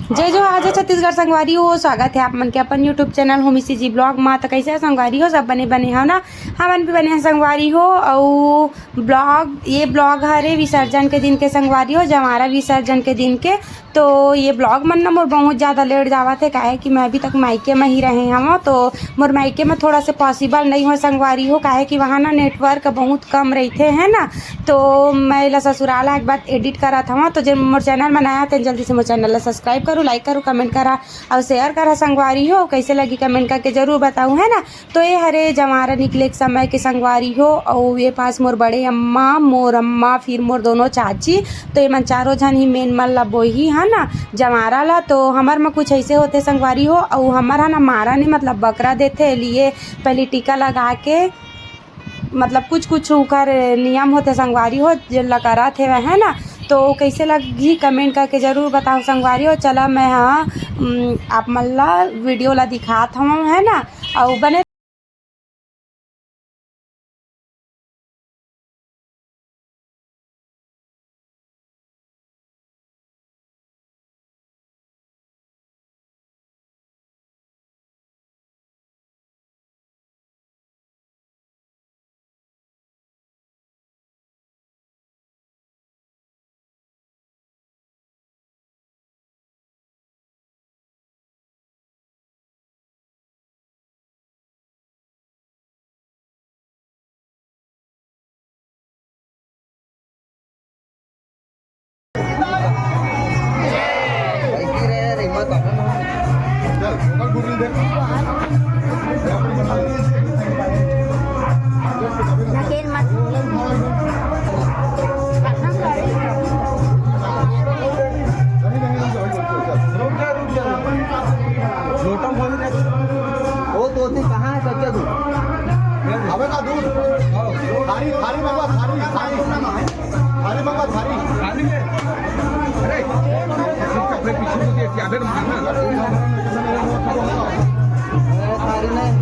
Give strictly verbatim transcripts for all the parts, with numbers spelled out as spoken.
जय जोहार, जय छत्तीसगढ़ संगवारी हो, स्वागत है आप मन के अपन YouTube channel Homi CG blog मा। तो कैसे है संगवारी हो, सब बने बने हो ना? हमन भी बने हैं संगवारी हो। और ब्लॉग, ये ब्लॉग हरे विसर्जन के दिन के संगवारी हो, जवारा विसर्जन के दिन के। तो ये ब्लॉग मन ना मोर बहुत ज़्यादा लेट जावत है, काहे कि मैं अभी तक मायके में ही रहे हवं। तो मोर मायके में थोड़ा से पॉसिबल नहीं हो संगवारी हो, काहे कि वहाँ ना नेटवर्क बहुत कम रहते हैं ना। तो मैं ला ससुराल आए के बाद एडिट करत हवं। तो जे मोर चैनल में नया है, तेन जल्दी से मोर चैनल ला सब्सक्राइब करू, लाइक करू, कमेंट करा और शेयर करा संगवारी हो। कैसे लगी कमेंट करके जरूर बताऊ, है ना। तो ये हरे जवारा निकले के समय के संगवारी हो, और ये पास मोर बड़े अम्मा, मोर अम्मा, फिर मोर दोनों चाची। तो ये मन चारों झन ही मेन मन ला बोही, है ना, जवारा ला। तो हमर में कुछ ऐसे होते संगवारी हो, और हमर है ना मारा ने मतलब बकरा देते लिए पहले टीका लगा के, मतलब कुछ कुछ उकर नियम होते संगवारी हो, जेन ला करत हेवय, है ना। तो कैसे लगही कमेंट करके जरूर बताओ संगवारी हो। चला मैं हाँ, उम, आप मन ला वीडियो ला दिखात हवं, है ना, अउ बने लोटा में पानी दे। वो दो तीन कहाँ है कच्चा दूध? अबे का दूध? थारी, थारी बाबा, थारी, थारी। थारी बाबा, थारी। थारी में? अरे, अपने पीछे को दिया, क्या बेर मारना? अरे, थारी नहीं।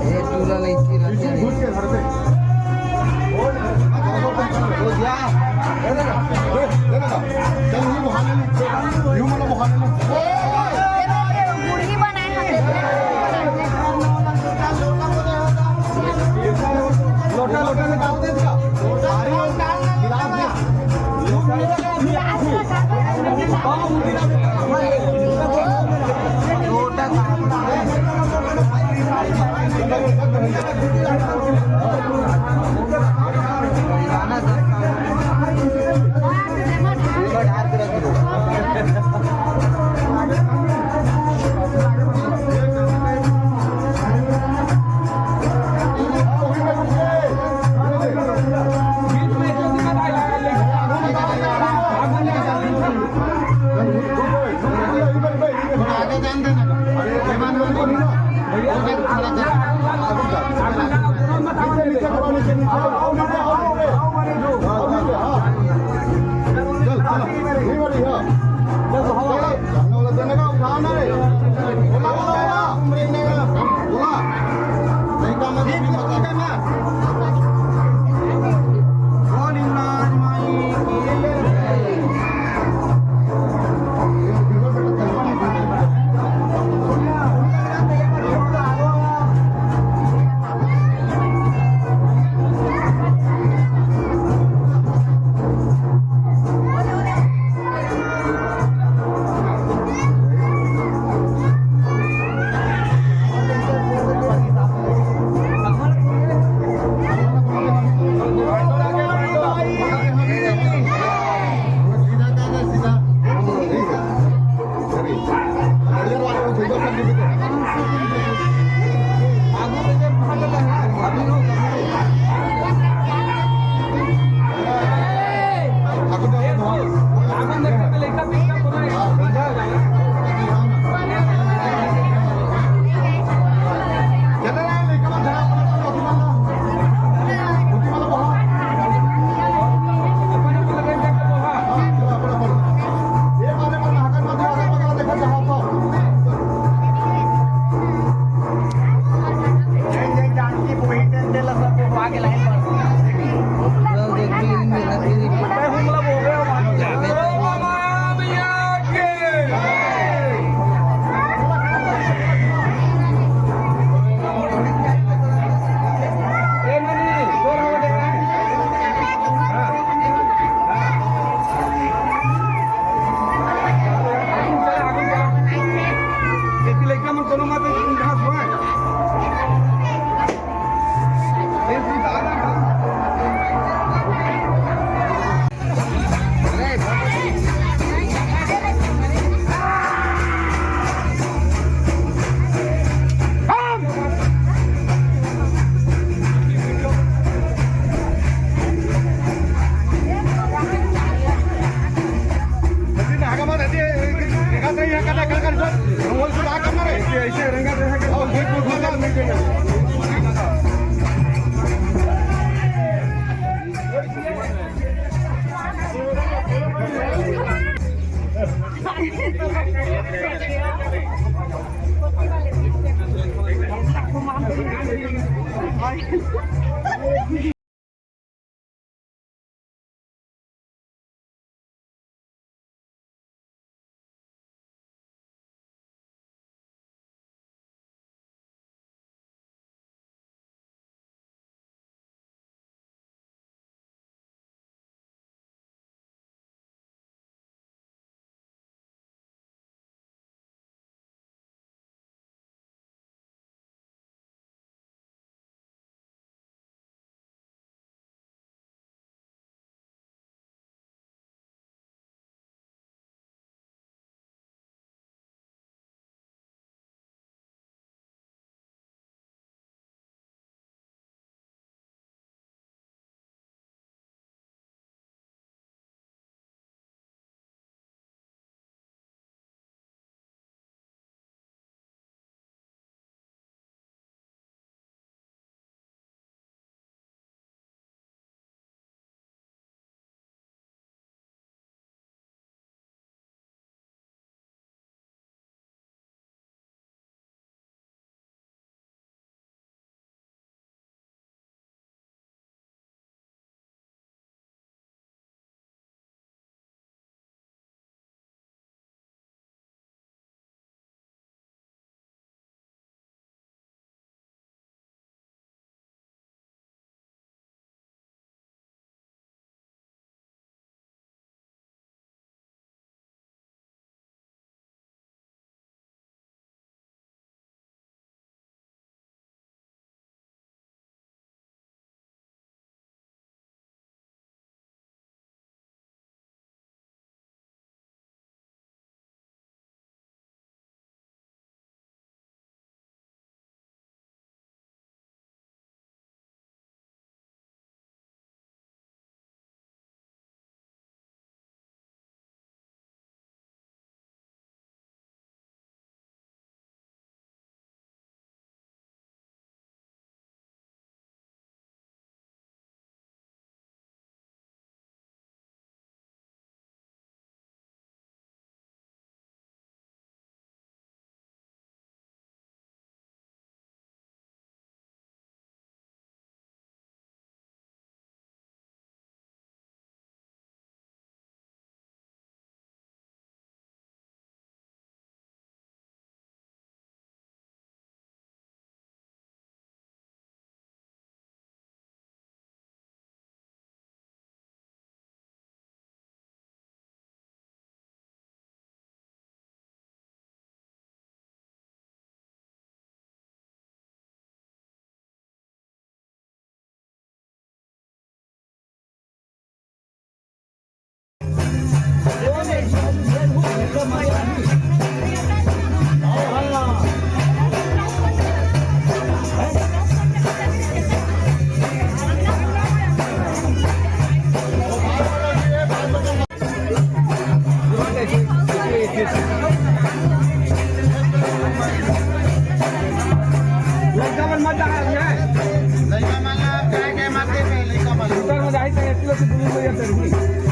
ये दूल्हा नहीं थी, रात पीछे घुस के घर पे। हो गया। दे देना। दे, दे देना। चल, यूं बहाने ले। यूं मतलब बहाने ले। बूढ़ी बनाए हैं। लोटा, लोटा निकाल दे इसका। थारी और गिलास दे। पुलिस भैया चढ़ी।